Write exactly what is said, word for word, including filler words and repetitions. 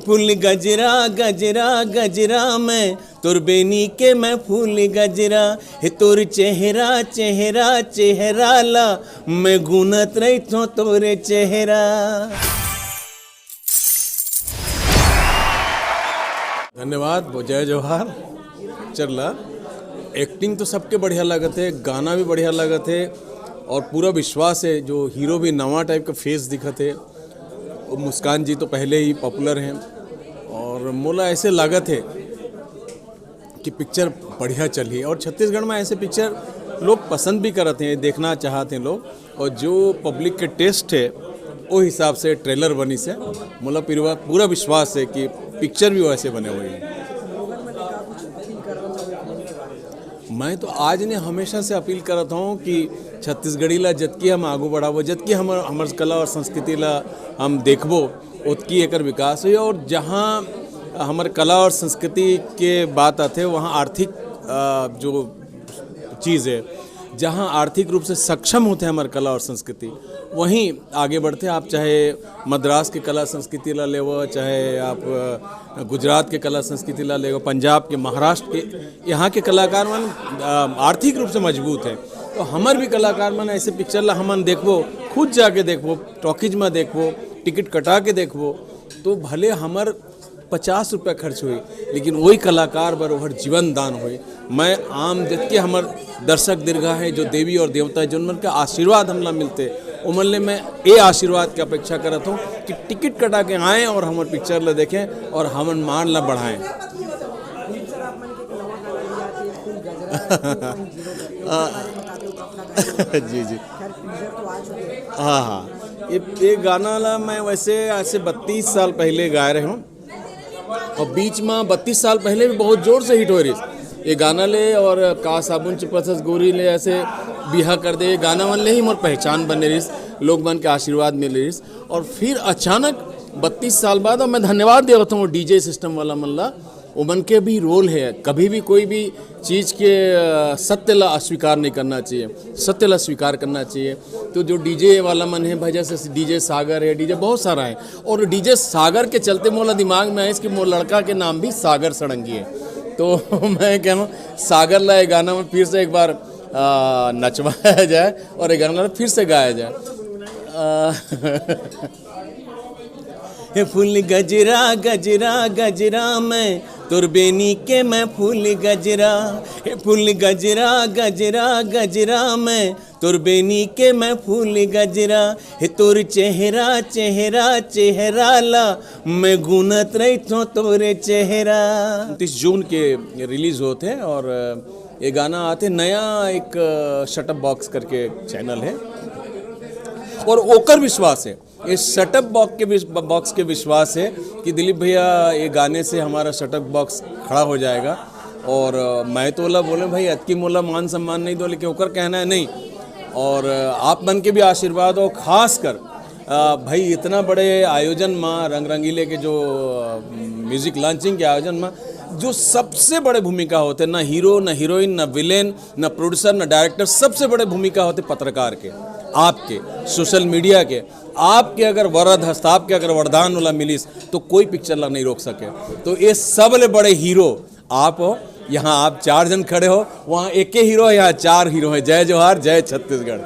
फूल गजरा गजरा गजरा, मैं तोर बेनी के मैं फूल गजरा। हे तोर चेहरा चेहरा चेहरा ला, मैं गुनत रहिथों तोरे चेहरा। धन्यवाद, जय जोहार। पिक्चर ला एक्टिंग तो सबके बढ़िया लगत हे, गाना भी बढ़िया लगत हे और पूरा विश्वास हे जो हीरो भी नवा टाइप का फेस दिखत हे। वो मुस्कान जी तो पहले ही पॉपुलर हैं और मोला ऐसे लागत हे कि पिक्चर बढ़िया चलही और छत्तीसगढ़ में ऐसे पिक्चर लोग पसंद भी करत हैं, देखना चाहत हैं लोग। और जो पब्लिक के टेस्ट हे, वो हिसाब से ट्रेलर बनिस हे। मोला पूरा पूरा विश्वास हे कि पिक्चर भी वैसे बने होही। मैं तो आज नहीं, हमेशा से अपील करत हूँ कि छत्तीसगढ़ी ला जतकी हम आगू बढ़ाबो, जतकी हमर हमर कला और संस्कृति ला हम देखबो, ओतकी एकर विकास होही। और जहाँ हमर कला और संस्कृति के बात आथे, वहाँ आर्थिक, अ, जो चीज़ हे, जहाँ आर्थिक रूप से सक्षम होथे हमर कला और संस्कृति, वहीं आगे बढ़थे। आप चाहे मद्रास के कला संस्कृति ला लेवो, चाहे आप, अ, गुजरात के कला संस्कृति ला लेवो, पंजाब के, महाराष्ट्र के, यहाँ के कलाकार मन, अ, आर्थिक रूप से मजबूत हे। तो हमर भी कलाकार मन ऐसे पिक्चर ला हमन देखबो, खुद जाके देखबो, टॉकीज में देखबो, टिकट कटा के देखबो, तो भले हमर पचास रुपया खर्च होही, लेकिन वही कलाकार बर ओहर जीवन दान होही। मैं आम जतके हमर दर्शक दीर्घा हे, जो देवी और देवता हे, जोन मन के आशीर्वाद हमला मिलथे, ओमन ले मैं ए आशीर्वाद के अपेक्षा करत हूँ कि टिकट कटा के आएँ और हमर पिक्चर ला देखें और हमन मान ला बढ़ाएँ। जी, जी। हाँ, हाँ। ये, ये गाना ला मैं वैसे आज से बत्तीस साल पहले गाए रहे हूँ। और बीच में बत्तीस साल पहले भी बहुत जोर से हिट हो रहिस ये गाना ले, और का साबुन चिपसस गोरी ले, ऐसे बिहा कर दे, ये गाना मन ले ही मोर पहचान बने रहिस, लोग मन के आशीर्वाद मिले रहिस। और फिर अचानक बत्तीस साल बाद, और मैं धन्यवाद देवत हूँ डीजे सिस्टम वाला मन ला, ओमन के भी रोल हे। कभी भी कोई भी चीज के, अ, सत्य ला अस्वीकार नहीं करना चाहिए, सत्य ला स्वीकार करना चाहिए। तो जो डीजे वाला मन हे भाई, जैसे डीजे सागर हे, डीजे बहुत सारा हे, और डीजे सागर के चलते मोला दिमाग में आइस कि मोर लड़का के नाम भी सागर सड़ंगी हे। तो मैं कह रहा हूँ, सागर ला ये गाना में फिर से एक बार, अ, नचवाया जाए और ये गाना ला फिर से गाया जाए। अ, हे फूल गजरा गजरा गजरा, मैं तोर बेनी के मैं फूल गजरा। हे फूल गजरा गजरा गजरा, मैं तोर बेनी के मैं फूल गजरा। हे तोर चेहरा चेहरा चेहरा ला, मैं गुनत रहिथों तोरे चेहरा। उनतीस जून के रिलीज होत हे और ये गाना आथे नया एक शटअप बॉक्स करके चैनल हे और ओकर विश्वास हे, ये शटअप बॉक्स के विश-, बॉक्स के विश्वास हे कि दिलीप भैया ये गाने से हमारा शटअप बॉक्स खड़ा हो जाएगा। और, अ, मैं तो ओला बोले, भाई, अतकी मोला मान सम्मान नहीं दो, लेकिन ओकर कहना हे नहीं। और, अ, आप मन के भी आशीर्वाद हो, खास कर, अ, भाई, इतना बड़े आयोजन मा रंग रंगीले के जो, अ, म्यूजिक लॉन्चिंग के आयोजन मा जो सबसे बड़े भूमिका होथे, ना हीरो, ना हीरोइन, ना विलेन, ना प्रोड्यूसर, ना डायरेक्टर, सबसे बड़े भूमिका होथे पत्रकार के, आपके, सोशल मीडिया के। आपके अगर वरद हस्त, आपके अगर वरदान वाला मिलिस, तो कोई पिक्चर ला नहीं रोक सके। तो ये सब ले बड़े हीरो आप हो, यहाँ आप चार जन खड़े हो, वहाँ एक ही हीरो है, यहाँ चार हीरो हैं। जय जोहार, जय छत्तीसगढ़।